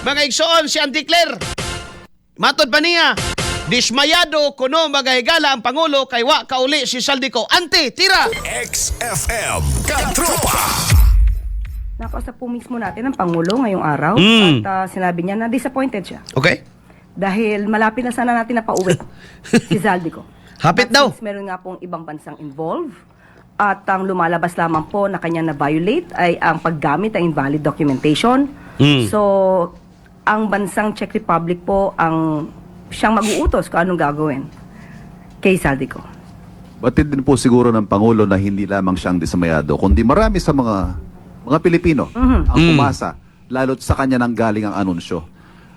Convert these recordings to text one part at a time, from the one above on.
Mga igsoon, si Auntie Claire. Matod pa niya, dismayado kuno, mga higala, ang Pangulo kay wa kauli si Zaldy Co. Auntie, tira! XFM Katropa. Nakausap po mismo natin ang Pangulo ngayong araw at sinabi niya na disappointed siya dahil malapit na sana natin na pauwi si Zaldy Co. Hapit But daw. since meron nga pong ibang bansang involved at ang lumalabas lamang po na kanyang na-violate ay ang paggamit ng invalid documentation. So, ang bansang Czech Republic po ang siyang mag-uutos kung anong gagawin kay Zaldy Co. Batid din po siguro ng Pangulo na hindi lamang siyang dismayado, kundi marami sa mga Pilipino ang umasa, lalo't sa kanya nang galing ang anunsyo.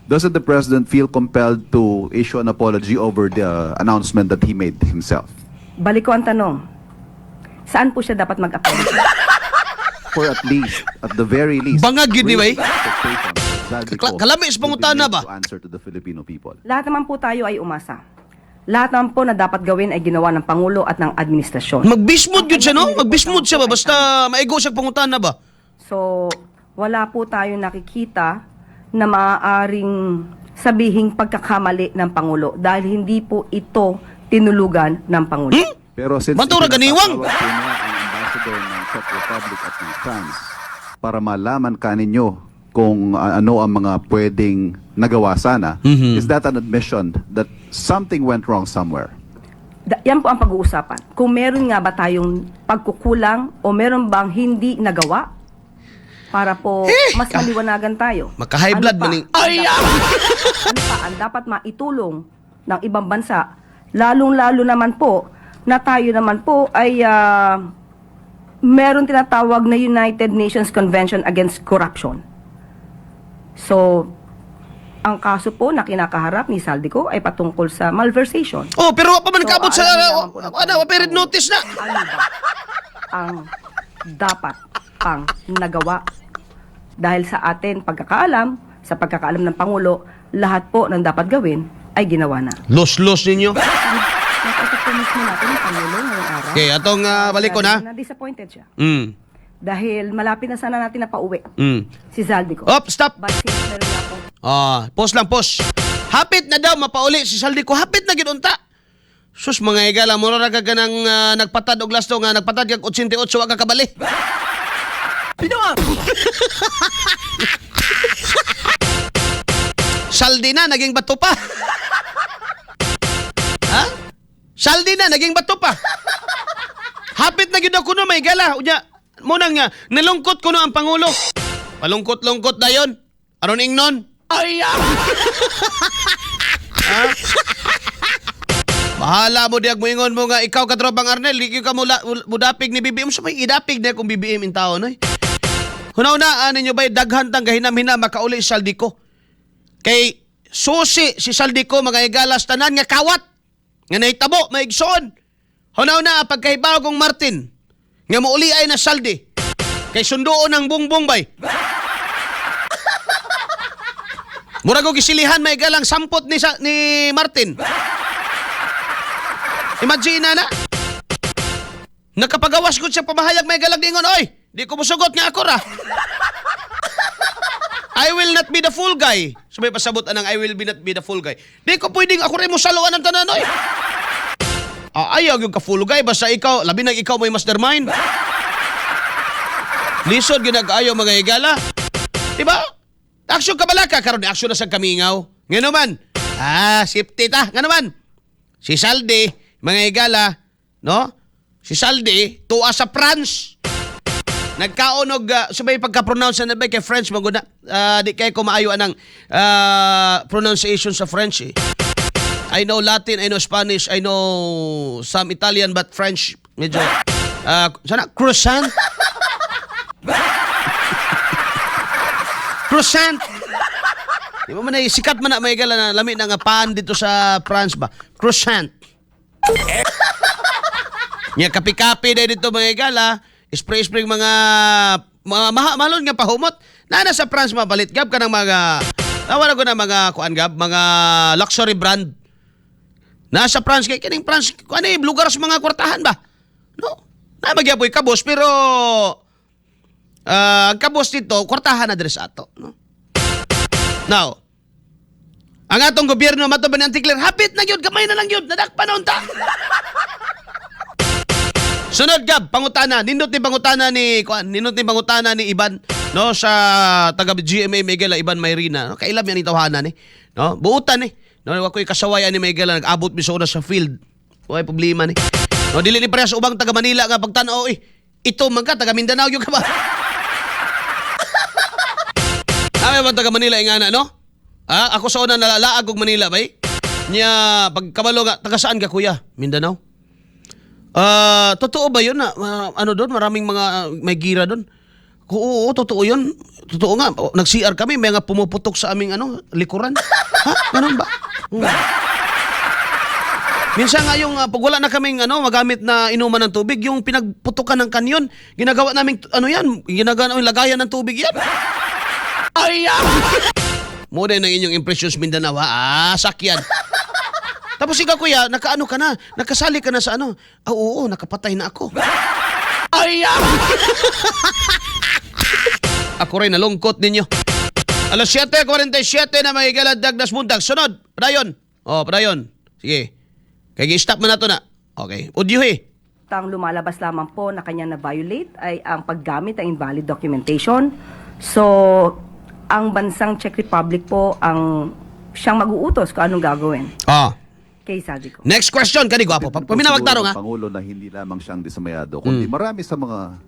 Doesn't the President feel compelled to issue an apology over the announcement that he made himself? Balik ko ang tanong, saan po siya dapat mag-apologize? For at least, at the very least, Bangag yun, di ba, eh? raise the expectation that Zaldy Co Kalami sa will be pangutana made ba? to answer to the Filipino people. Lahat naman po tayo ay umasa. Lahat naman po na dapat gawin ay ginawa ng Pangulo at ng administrasyon. Mag-bismod yun siya, no? Mag-bismod siya ba? Basta maigo siya pangutana ba? So, wala po tayong nakikita na maaaring sabihing pagkakamali ng Pangulo dahil hindi po ito tinulugan ng Pangulo. Pero since Bantura ganiwang! ipinatawag po niya ang ambassador ng Czech Republic at ng France para malaman kaninyo kung ano ang mga pwedeng nagawa sana, is that an admission that something went wrong somewhere? Yan po ang pag-uusapan. Kung meron nga ba tayong pagkukulang o meron bang hindi nagawa para po mas maliwanagan tayo. Maka-high Ano blood pa man ning- ang Ay, ano pa ang dapat maitulong ng ibang bansa, lalong-lalo naman po na tayo naman po ay meron tinatawag na United Nations Convention Against Corruption. So, ang kaso po na kinakaharap ni Zaldy Co ay patungkol sa malversation. Oh, pero wa pa man So, kaabot sa alam naman po ng ano, wa pa rin notice na. Ano ba ang dapat pang nagawa? Dahil sa atin pagkakaalam, sa pagkakaalam ng Pangulo, lahat po ng dapat gawin ay ginawa na. Los-los ninyo. Nakausap po mismo natin ang Pangulo ngayong araw. Okay, atong balik ko na. Sabi niya na disappointed siya. Dahil malapit na sana natin na pauwi si Zaldy Co. Op, stop. But since meron nga pong Ah, pause lang, pause. Hapit na daw mapauli si Zaldy Co. Hapit na gid unta. Sus, mga higala, mura ra ka ganang nagpatad og lasto nga nagpatad kag 88, wa ka kabali. Pinoa. Saldi na naging bato pa. Ha? Saldi na naging bato pa. Hapit na gid ako no, may gala. Unya, mo nang nga nalungkot ko no ang pangulo. Palungkot-lungkot dayon. Aron ingnon. Ay! Ha? Bahala mo diag moingon mo nga ikaw katropang Arnel, di ka mula mudapig ni BBM sa may idapig na kung BBM in taon oy. Hunaw-na ninyo bay daghan tang gahinam-hinam makauli si Zaldy Co. Kay susi si Zaldy Co, mga igalas, tanan nga kawat nga nahitabo, maigsoon. Hunaw-na pagkahibaw kong Martin nga mouli ay na Zaldy. Kay sunduon ang bungbong bay. Murag og gisilihan, may galang sampot ni Martin. Imagine na na. Nakapagawas ko siya pamahayag, may galag dingon, "Oy, di ko musugot nga ako ra. I will not be the fool guy." So may pasabot anang "I will be not be the fool guy." Di ko pwedeng ako rin mo saluan ang tanan, oy. Ah, ayaw yung ka-fool guy, basta ikaw, labi na ikaw may mastermind. Lisod ginagayo, mga higala. Diba? Aksyon ka balaka, karon aksyon na sa kamingaw. Nga naman, safety ta, nga naman. Si Zaldy, mga higala, no? Si Zaldy, tuwa sa France. Nagkaon og sabay pagka-pronounce na ba kay French maguna. Di kay ko maayo anang pronunciation sa French eh. I know Latin, I know Spanish, I know some Italian, but French medyo sana croissant. Croissant. Di ba man ay sikat man na may gala na lami na nga pan dito sa France ba? Croissant. Nya kapi-kapi dahil dito, mga igala, spray-spray mga mahalon nga pahumot. Nana sa France mabalit gab ka ng mga nawala ko na mga kuan gab, mga luxury brand. Nasa France kay kining France kuan eh lugar sa mga kwartahan ba? No. Na magyaboy kabos pero ang kabos dito kwartahan na diri sa ato, no. Now, ang atong gobyerno mato ba ni Auntie Claire, hapit na gyud, gamay na lang gyud, nadakpan na unta. Sunod, Gab, pangutana, nindot ni pangutana ni kuan, nindot ni pangutana ni Ivan, no, sa taga GMA Miguel, Ivan Mayrina. No, kailam yan ni tawhana ni. No, buutan ni. No, wa ko'y kasawayan ni Miguel, nag-abot mi sa una sa field. Way problema ni. No, dili ni parehas ubang taga Manila nga pagtan-aw eh. Ito man ka taga Mindanao gyud ka ba? Kami ba taga Manila ingana, no? Ah, ako sa una nalalaag og Manila bay. Nya pagkabalo nga taga saan ka, kuya? Mindanao. Ah, totoo ba 'yun na ano doon, maraming mga may gira doon? Oo, oo, totoo 'yun. Totoo nga. O, nag-CR kami, may nga pumuputok sa aming ano, likuran. Ha? Ganun ba? Minsan nga yung pag wala na kaming ano, magamit na inuman ng tubig, yung pinagputukan ng kanyon, ginagawa namin ano 'yan, ginagawa namin lagayan ng tubig 'yan. Ay! Mo din ang inyong impressions Mindanao, ha? Ah, sakyan. Tapos ikaw, kuya, nakaano ka na, nakasali ka na sa ano. Ah, oo, nakapatay na ako. Ay! Ako rin, nalungkot ninyo. Alas 7:47 na, mga higala, dagdas buntag. Sunod, padayon. Oh, padayon. Sige. Kaya gi-stop man nato na. Okay. Audio eh. Ang lumalabas lamang po na kanya na-violate ay ang paggamit ng invalid documentation. So, ang bansang Czech Republic po ang siyang mag-uutos kung anong gagawin kay Zaldy Co. Next question, kani gwapo. Paminawag Siguro tarong ng ha. Pangulo na hindi lamang siyang disamayado, kundi marami sa mga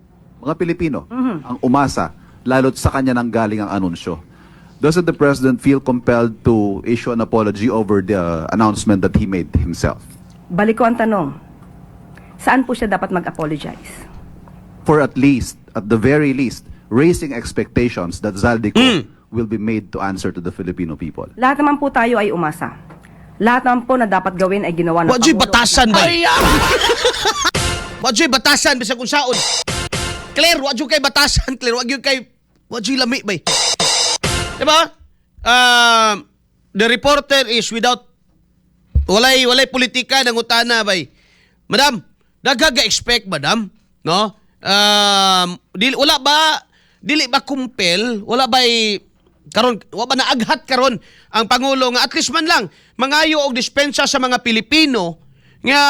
Pilipino ang umasa, lalo't sa kanya nang galing ang anunsyo. Doesn't the President feel compelled to issue an apology over the announcement that he made himself? Balik ko ang tanong, saan po siya dapat mag-apologize? For at least, at the very least, raising expectations that Zaldy Co will be made to answer to the Filipino people. Lahat naman po tayo ay umasa. Lahat naman po na dapat gawin ay ginawa ng Wa juy Pangulo. batasan ba? Wa juy batasan bisag unsaon. Claire, wa juy kay batasan, Claire, wa juy kay wa juy lami bay. Diba? The reporter is without walay politika ng utana bay. Madam, daghaga expect, madam, no? Dili wala ba dili ba kumpel, wala ba karon wa ba naaghat karon ang pangulo nga at least man lang mangayo og dispensa sa mga Pilipino nga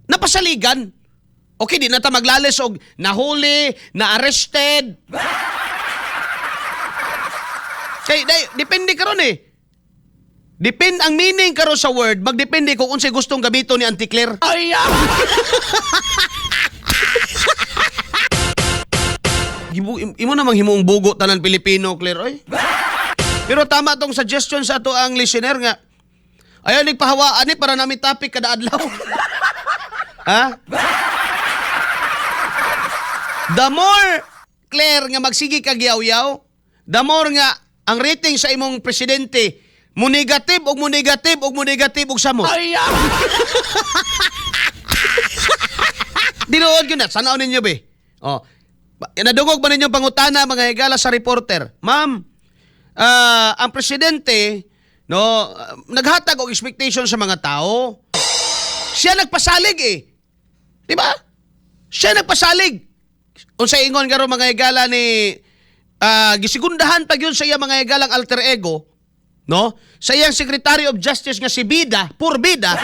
napasaligan? Okay, di na ta maglalis og nahuli, na arrested. Kay day, depende karon eh. Depend ang meaning karon sa word, magdepende kung unsay gustong gamiton ni Auntie Claire. Ay! Imo namang himuong bugo tanan Pilipino, Claire, oy. Pero tama tong suggestion sa ato ang listener nga ayaw nagpahawaan ni para namin topic kada adlaw. Ha? The more, Claire, nga magsige kag yaw-yaw, the more nga ang rating sa imong presidente mo negative og mo negative og mo negative og samot. Ay! Dinuod yun na. Sanaon ninyo be. Oh. Nadungog ba ninyo pangutana, mga higala, sa reporter? Ma'am, ang presidente, no, naghatag og expectation sa mga tao. Siya nagpasalig eh. Di ba? Siya nagpasalig. Unsa ingon karon, mga higala, ni gisigundahan pa gyud sa iya, mga higalang alter ego, no? Sa iyang Secretary of Justice nga si Bida, pur Bida.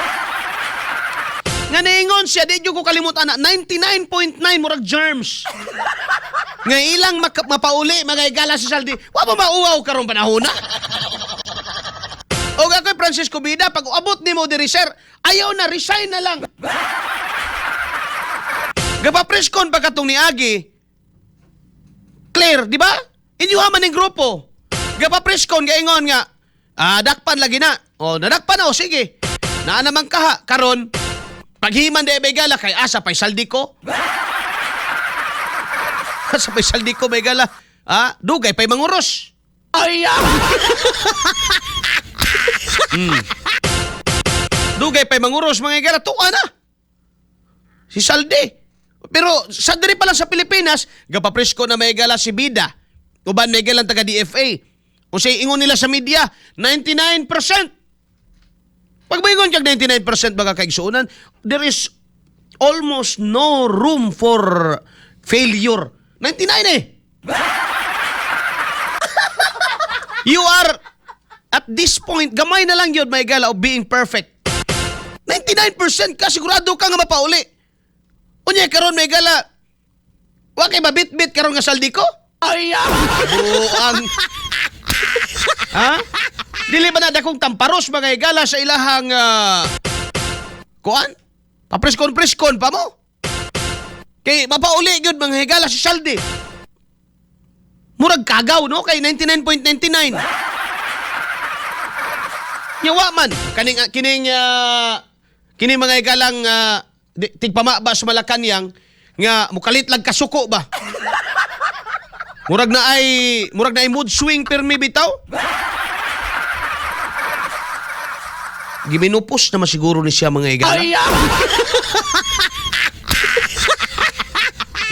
Nga niingon siya, di ko kalimutan na 99.9 murag germs. Nga ilang mapauli, mga higala, si Zaldy. Wa mo mauwaw karong panahon na. O ako'y Francisco Bida, pag abot nimo diri, sir, ayaw na, resign na lang. Gapa presscon pa katong niagi. Clear, di ba? Inyo man ning grupo. Gapa presscon gaingon nga, dakpan lagi na. O, nadakpan na, o sige. Naa naman kaha karon. Paghiman di begala kay asa pay Zaldy Co. Asa pay Zaldy Co, begala. Ah, dugay pay manguros. Ay! Dugay pay manguros, mga higala, tuwa na. Si Zaldy. Pero sa diri pa lang sa Pilipinas, gapapresko na may gala si Bida. Uban may galang taga DFA. O say ingon nila sa media, 99%. Pag moingon kag 99%, mga kaigsuonan, there is almost no room for failure. 99 eh. You are at this point, gamay na lang yun, mga higala, of being perfect. 99% ka, sigurado ka nga mapauli. Unya karon, mga higala, wa kay mabitbit karon nga Zaldy Co? Ay, buang. Ha? Dili ba na dakong tamparos, mga higala, sa ilahang kuan? Pa-preskon-preskon pa mo? Kay mapauli gyud, mga higala, si Zaldy. Murag kagaw, no? Kay 99.99. Nyawa man kaning kining kining mga higalang tigpama ba sa Malacanang nga mukalit lang kasuko ba? Murag na ay mood swing pirmi bitaw. Giminupos na masiguro ni siya, mga higala.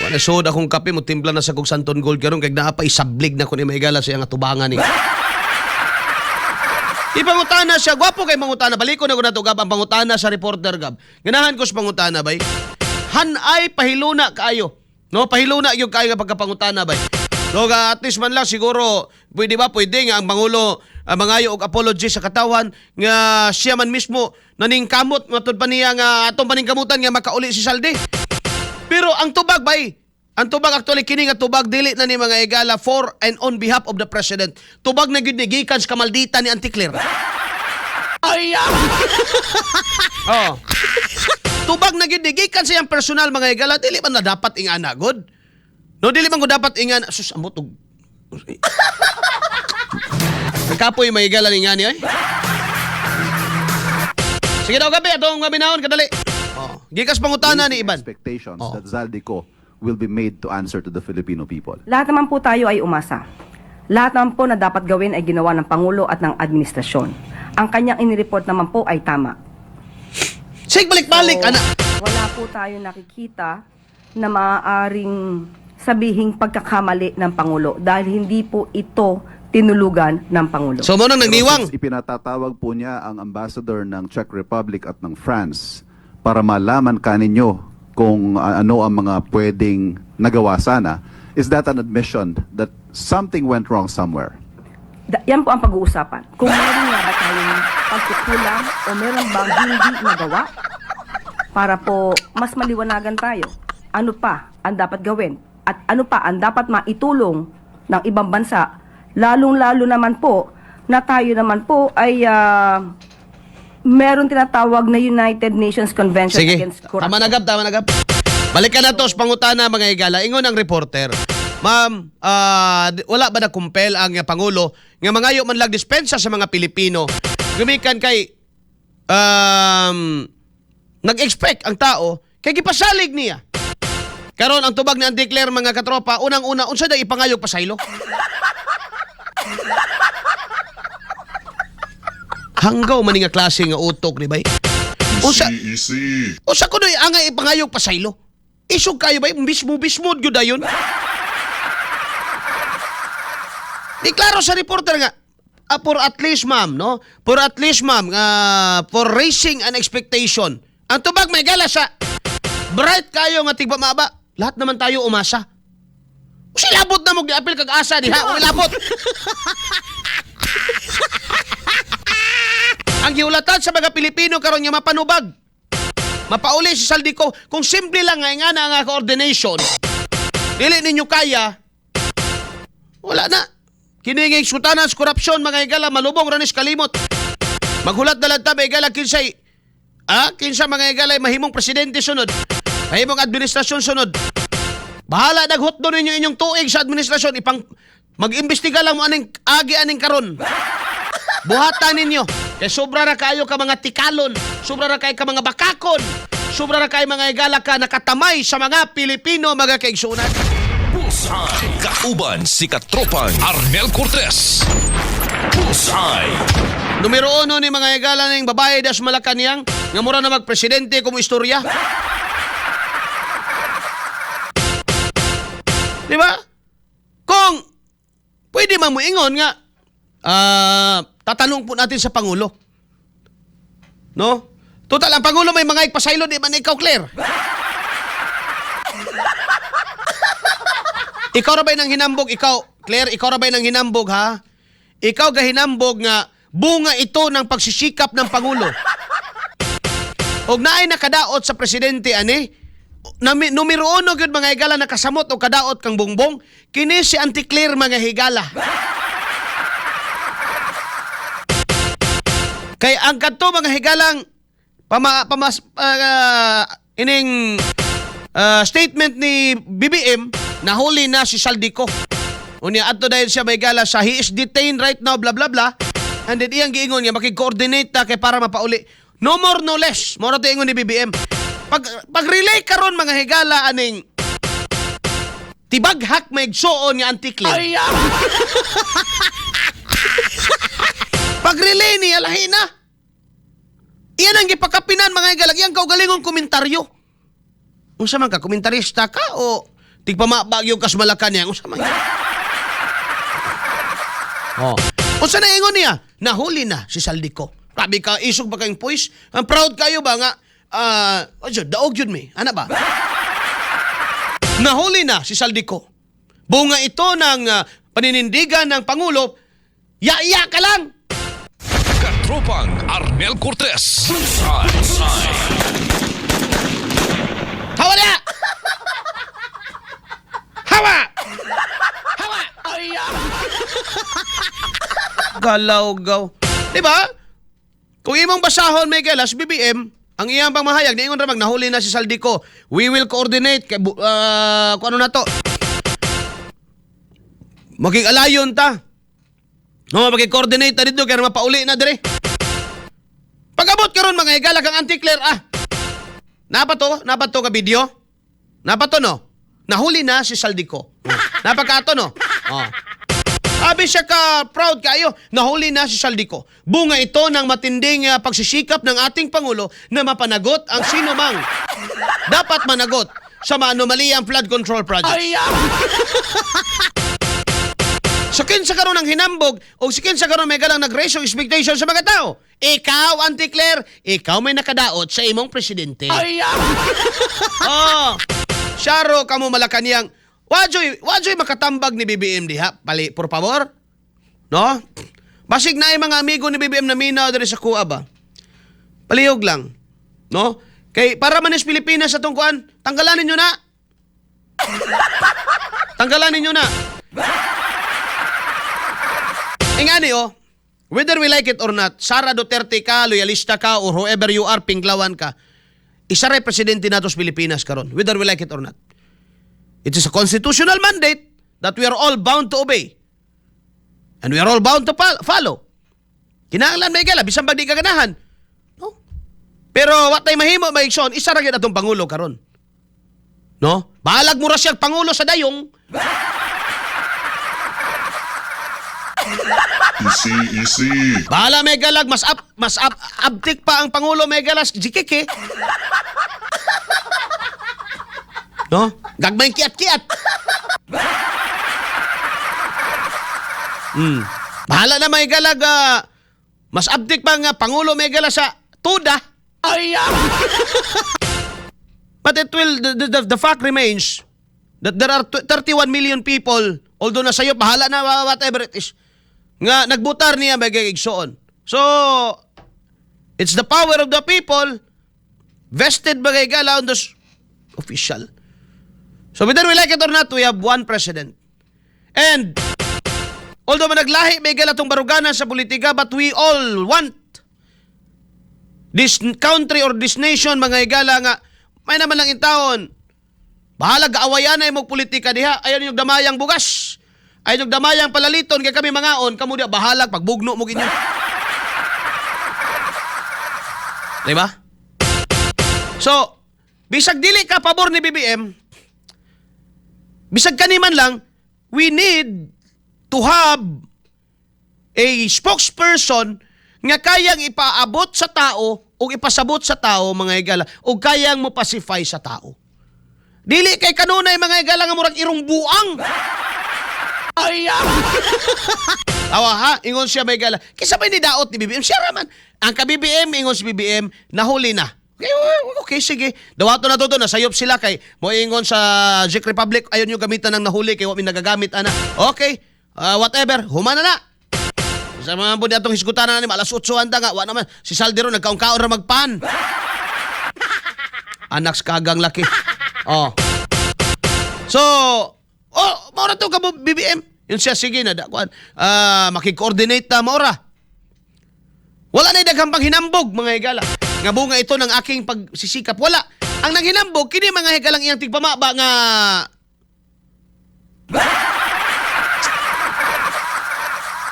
Wala sud akong kape mo, timpla na sa kog Santon Gold karon kay naa pa isablig na ko ni mga higala sa iyang atubangan ni. Ipangutana siya, gwapo kay mangutana. Baliko na ko na to, Gab, ang pangutana sa reporter, Gab. Ganahan ko sa pangutana, bay. Han ay pahiluna kaayo. No, pahiluna yung kaayo nga pagkapangutana, bay. No, ga, at least man lang siguro, pwede ba, pwede nga ang Pangulo mangayo og apology sa katawan nga siya man mismo naningkamot matud pa niya nga atong paningkamutan nga makauli si Zaldy. Pero ang tubag, bay, ang tubag actually kini nga tubag dili na ni, mga higala, for and on behalf of the president. Tubag na gyud ni gikan sa kamaldita ni Auntie Claire. Ay! Oh. Tubag na gyud ni gikan sa iyang personal, mga higala, dili man na dapat ingana god. No, dili man ko dapat ingana. Sus, amot og nagkapoy, mga higala, ni ngani ay. Sige daw gabi atong gabinahon kadali. Oh, gikas pangutana ni Iban. Expectations Oh. that Zaldy Co will be made to answer to the Filipino people. Lahat naman po tayo ay umasa. Lahat naman po na dapat gawin ay ginawa ng Pangulo at ng administrasyon. Ang kanyang inireport naman po ay tama. Sige, balik-balik So, ana. wala po tayo nakikita na maaaring sabihing pagkakamali ng Pangulo dahil hindi po ito tinulugan ng Pangulo. So mo nang Pero nagniwang. since ipinatatawag po niya ang ambassador ng Czech Republic at ng France para malaman kaninyo kung ano ang mga pwedeng nagawa sana, is that an admission that something went wrong somewhere? Yan po ang pag-uusapan. Kung meron nga ba tayong pagkukulang o meron bang hindi nagawa para po mas maliwanagan tayo. Ano pa ang dapat gawin? At ano pa ang dapat maitulong ng ibang bansa? Lalong-lalo naman po na tayo naman po ay meron tinatawag na United Nations Convention Sige. Against Corruption. Tama na, Gab, tama na, Gab. Balikan na to sa pangutana, mga higala. Ingon ang reporter. Ma'am, wala ba na-compel ang Pangulo nga mangayo man lang dispensa sa mga Pilipino? Gumikan kay nag-expect ang tao kay gipasalig niya. Karon ang tubag ni Auntie Claire, mga katropa, unang-una, unsa day ipangayog pasaylo? Hanggaw man ni nga klase nga utok ni bay. Unsa Easy. Usa ko doy angay ipangayog pasaylo. Isog kayo ba? Bismo bismo gyud dayon. Di klaro sa reporter nga, for at least, ma'am, no? For at least, ma'am, for raising an expectation. Ang tubag may gala sa bright kayo nga tigpamaba. Lahat naman tayo umasa. Silabot na mo giapil kag asa diha, ulabot. Ang giulatan sa mga Pilipino karon nga mapanubag. Mapauli si Zaldy Co. Kung simple lang nga nga na nga coordination, dili ninyo kaya, wala na. Kini nga sutanan sa korupsyon, mga higala, malubong ranis kalimot. Maghulat na lang ta, mga higala, kinsay, kinsa, mga higala, ay mahimong presidente sunod, mahimong administrasyon sunod. Bahala naghutdo ninyo inyong tuig sa administrasyon, ipang mag-imbestiga lang mo aning agi aning karon. Buhatan ninyo. Kay sobra ra kayo ka mga tikalon, sobra ra kayo ka mga bakakon, sobra ra kayo, mga higala, ka nakatamay sa mga Pilipino, mga kaigsunan. Bullseye. Kauban si Katropang Arnel Cortez. Bullseye. Numero uno ni, mga higala, ning babae das Malacanang nga mura na magpresidente kung istorya. Di ba? Kung pwede man mo ingon nga tatanong po natin sa Pangulo. No? Total, ang Pangulo may mga ipasaylo, di man ikaw, Claire. Ikaw ra ba'y nang hinambog? Ikaw, Claire, ikaw ra ba'y nang hinambog, ha? Ikaw gahinambog nga bunga ito ng pagsisikap ng Pangulo. Og naay nakadaot sa presidente ani, numero uno gyud, mga higala, nakasamot o kadaot kang Bongbong, kini si Auntie Claire, mga higala. Kay ang kadto, mga higalang, pama, pamas, ining statement ni BBM, nahuli na si Zaldy Co. Unya adto dahil siya may gala sa he is detained right now, blah blah blah. And then iyang giingon nga makig-coordinate ta kay para mapauli. No more, no less. Mao ra to ingon ni BBM. Pag relay karon, mga higala, aning tibaghak may igsuon nga Auntie Claire. Pag relay niya, lahi na. Iyan ang gipakapinan, mga higala, iyang kaugalingong komentaryo. Unsa man ka, komentarista ka o tigpamabag yung kas Malacanang? Unsa man? Oh. Unsa na ingon niya? Nahuli na si Zaldy Co. Grabe ka, isog ba kayong poise? Ang proud kayo ba nga, oh, daog yun mi. Ana ba? Nahuli na si Zaldy Co. Bunga ito ng paninindigan ng Pangulo, ya-ya ka lang! Katropang Arnel Cortez. Bullseye. Bullseye. Hawa na! Hawa! Hawa! Galaw-gaw. Di ba? Kung imong basahon, may as BBM, ang iyang pangmahayag, niingon ramag, nahuli na si Zaldy Co. We will coordinate kay, kung ano na to. Makig-alayon ta. No, makig-coordinate ta dito kaya mapauli na dire. Pag-abot karon, mga higala, kang Auntie Claire, ah. Napa to? Napa to ka video? Napa to, no? Nahuli na si Zaldy Co. Napakato, no? Oh. Abi siya ka proud kayo. Nahuli na si Zaldy Co. Bunga ito ng matinding pagsisikap ng ating Pangulo na mapanagot ang sino mang dapat managot sa maanumaliyang flood control project. So kinsa karon ang hinambog o si kinsa karon may galang nag-raise og expectation sa mga tao? Ikaw, Auntie Claire, ikaw may nakadaot sa imong presidente. Oh. Syaro kamo Malacanang. Wajoy makatambag ni BBM diha. Pali, por favor. No? Basig na yung mga amigo ni BBM na minaw diri sa kuha ba. Palihog lang. No? Kay para manis Pilipinas sa tungkuan, tanggalan ninyo na. Tanggalan ninyo na. Ingani oh, whether we like it or not, Sara Duterte ka, loyalista ka, or whoever you are, pinglawan ka, isa rin presidente nato sa Pilipinas karon, whether we like it or not. It is a constitutional mandate that we are all bound to obey. And we are all bound to follow. Kinahanglan may gala, bisan pag di ka ganahan. No? Pero what tay mahimo, may igsoon, isa ra gyud atong pangulo karon. No? Bahalag mo ra siyang pangulo sa dayong. Easy, easy. Bahala may galag, mas up, abtik pa ang pangulo may galas, jikike. No? Gagmay kiat-kiat. Bahala na may galag, mas abtik pa nga pangulo may gala sa tuda. But it will, the fact remains that there are 31 million people, although na sa'yo, bahala na, whatever it is, nga nagbutar niya may igsoon. So, it's the power of the people vested bagay gala on those official. So whether we like it or not, we have one president. And although managlahi may gala tong baruganan sa politika, but we all want this country or this nation, mga higala, nga may naman lang intawon. Bahala gaawayan na imong politika diha. Ayaw yung damayang bugas. Ayaw yung damayang palaliton kay kami mangaon kamo diha, bahalag pagbugno mo ginyo. Di ba? So, bisag dili ka pabor ni BBM, bisag kaniman lang, we need to have a spokesperson nga kayang ipaabot sa tao o ipasabot sa tao, mga higala, o kayang mo pacify sa tao. Dili kay kanunay, mga higala, nga murag irong buang. Ay! Awa ha, ingon siya may gala. Kisa may nidaot ni BBM? Siya raman. Ang ka-BBM, ingon si BBM, nahuli na. Okay, sige. Dawato na to to, nasayop sila kay mo ingon sa Czech Republic, ayon yung gamitan ng nahuli kay wa mi nagagamit ana. Okay, whatever, humana na. Sa mga po atong hisgutan na ni alas 8 anda nga wa naman si Zaldy ron nagkaon-kaon ra magpan. Anak sa kagang laki. Oh. So, oh, maura to ka BBM. Yun siya sige na da kuan. Ah, maki-coordinate ta maura. Wala na daghang panghinambog mga higala. Nga bunga ito ng aking pagsisikap. Wala. Ang nanghinambog kini mga higalang iyang tigpamaba nga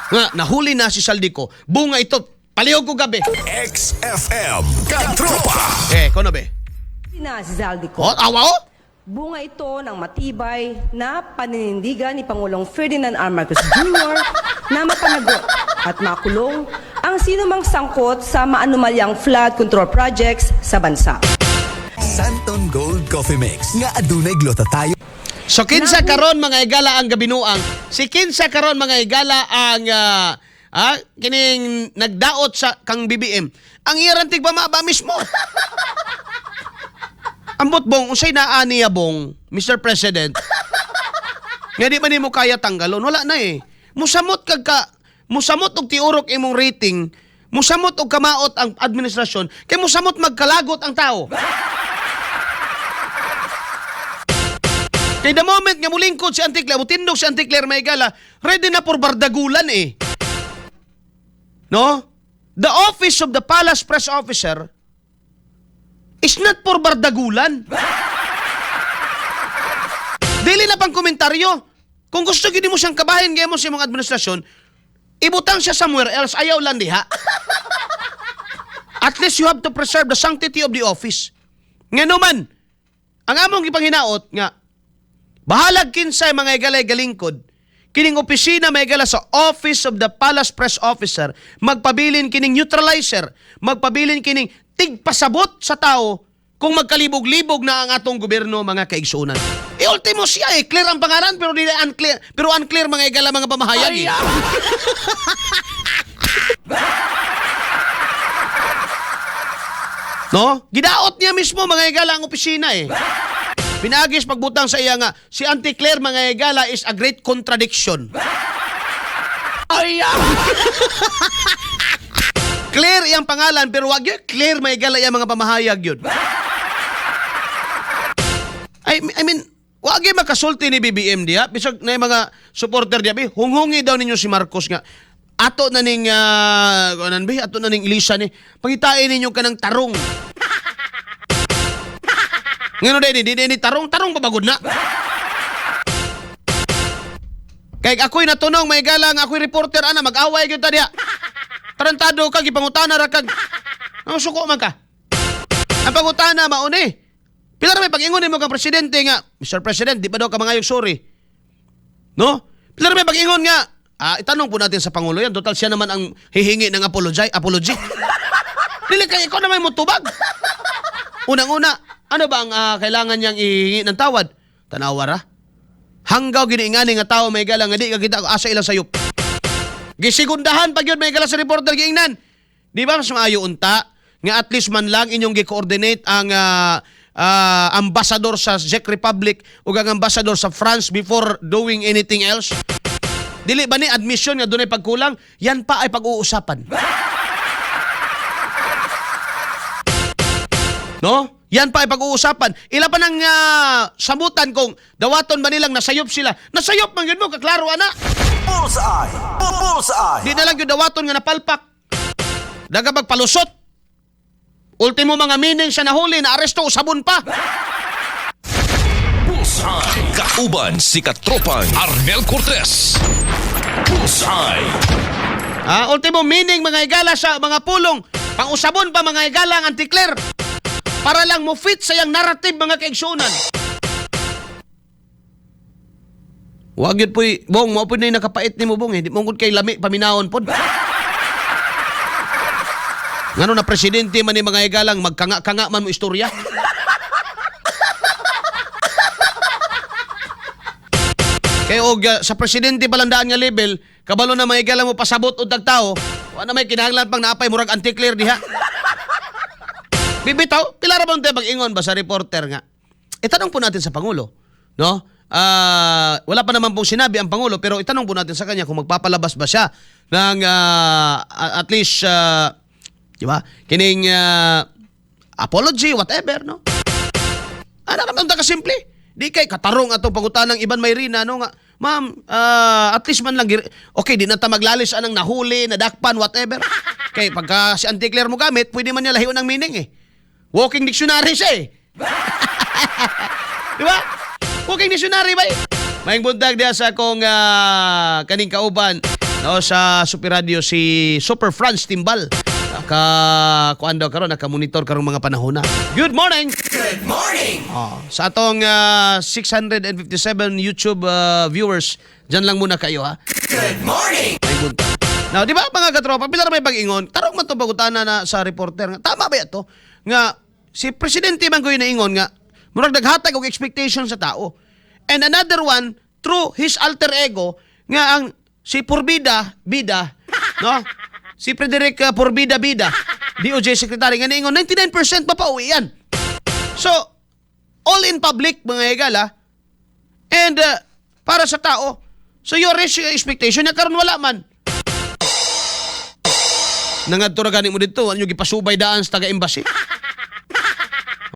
nga nahuli na si Zaldy Co. Bunga ito. Palihog ko gabi. XFM Katropa. Eh, kono be? Na si Zaldy Co. Oh, awa oh. Bunga ito ng matibay na paninindigan ni Pangulong Ferdinand R. Marcos Jr. na mapanagot at makulong ang sinumang sangkot sa maanumalyang flood control projects sa bansa. Santon Gold Coffee Mix nga adunay glutathione. So kinsa karon mga higala ang gabinuang? Si kinsa karon mga higala ang kining nagdaot sa kang BBM? Ang iyang tigpamaba mismo. Ambot bong unsay naa niya bong, Mr. President? Nga di man nimo kaya tanggalon, wala na eh. Musamot kag ka musamot og tiurok imong rating, musamot og kamaot ang administrasyon, kay musamot magkalagot ang tao. Kay the moment nga mulingkod si Auntie Claire, mutindog si Auntie Claire Maygala, ready na por bardagulan eh. No? The office of the palace press officer is not for bardagulan. Dili na pang komentaryo. Kung gusto gini mo siyang kabahin gaya mo sa imong administrasyon, ibutang siya somewhere else, ayaw lang diha. At least you have to preserve the sanctity of the office. Nga naman, ang among gipanghinaot nga, bahalag kinsay mga higalay galingkod, kining opisina may gala sa Office of the Palace Press Officer, magpabilin kining neutralizer, magpabilin kining tigpasabot sa tao kung magkalibog-libog na ang atong gobyerno mga kaigsunan. E ultimo siya eh, clear ang pangalan pero dili unclear, pero unclear mga higala mga pamahayag eh. No? Gidaot niya mismo mga higala ang opisina eh. Pinagis pagbutang sa iya nga si Auntie Claire mga higala is a great contradiction. Ay! Clear iyang pangalan pero wag yun clear mga higala iyang mga pamahayag yun. I mean, wag gyud makasulti ni BBM diha bisag na yung mga supporter diha bi hunghungi daw ninyo si Marcos nga ato na ning anan bi ato na ning Elisa ni pangitain ninyo kanang tarong. Ngano dai di ni tarong tarong babagod na. Kay ako'y natunong may galang ako'y reporter ana mag-away gyud ta diha. Tarantado ka gipangutana ra kag. Ang suko man ka. Ang pangutana mao ni. Pila ra may pag-ingon nimo kang presidente nga, Mr. President, di ba daw ka mangayog sorry? No? Pila ra may pag-ingon nga, itanong po natin sa pangulo yan. Total siya naman ang hihingi ng apology, apology. Dili kay ikaw na may mutubag. Unang-una, ano ba ang kailangan niyang ihingi ng tawad? Tanawa ra. Hanggaw giniingani nga tao may galang nga di ka kita asa ilang sayop. Gisigundahan pag yun may gala sa reporter giingnan. Di ba mas maayo unta nga at least man lang inyong gi-coordinate ang ambassador sa Czech Republic ug ang ambassador sa France before doing anything else? Dili ba ni admission nga dunay pagkulang? Yan pa ay pag-uusapan. No? Yan pa ay pag-uusapan. Ila pa nang samutan kung dawaton ba nilang nasayop sila. Nasayop man yun mo, kaklaro ana. Bullseye! Bullseye! Di na lang yung dawaton nga napalpak. Daga magpalusot. Ultimo mga meaning sa nahuli na aresto usabon pa. Bullseye. Kauban si Katropang Arnel Cortez. Bullseye. Ultimo meaning mga higala sa mga pulong. Pangusabon pa mga higala ang anti-clear. Para lang mo fit sa iyang narrative mga kaigsunan. Wag yun po'y, bong, mo po'y na yung nakapait ni mo, bong, eh. Di mo kay lami, paminahon pod. Ngano na presidente man ni mga higalang, magkanga-kanga man mo istorya. Kay og sa presidente palandaan nga level, kabalo na mga higala mo pasabot og tagtao, wa na may kinahanglan pang naapay murag anti-clear diha. Bibitaw, pila ra ba tayo pag-ingon ba sa reporter nga? Itanong po natin sa Pangulo, no? Wala pa naman pong sinabi ang Pangulo, pero itanong po natin sa kanya kung magpapalabas ba siya ng at least, di ba? Kining apology, whatever, no? Ano naman ta kasimple? Di kay katarong atong pangutanang Ivan Mayrina, no, nga, "Ma'am, at least man lang okay, di na ta maglalis anang nahuli, nadakpan, whatever." Kay pagka si Auntie Claire mo gamit, pwede man niya lahion ang meaning eh. Walking dictionary siya eh. Di ba? Walking dictionary ba eh? Maayong buntag diha sa akong kaning kauban, no, sa Super Radio, si Super Franz Timbal. Naka kuan daw karon, naka-monitor karong mga panahon na. Good morning. Oh, sa atong 657 YouTube viewers, dyan lang muna kayo ha. Good morning. Now, di ba mga katropa, pila ra may pag-ingon, tarong man itong pagutana na sa reporter nga, tama ba ito? Nga, si Presidente man ko naingon nga, murag naghatag og expectation sa tao. And another one, through his alter ego, nga ang si Purbida, Bida, no? Si Frederick Purbida Bida, DOJ Secretary, nga naingon, 99% mapauwi yan. So, all in public, mga higala, and para sa tao. So your expectation niya karon wala man. Nangadto ra gani mo didto, ano gipasubay daan sa taga-embassy.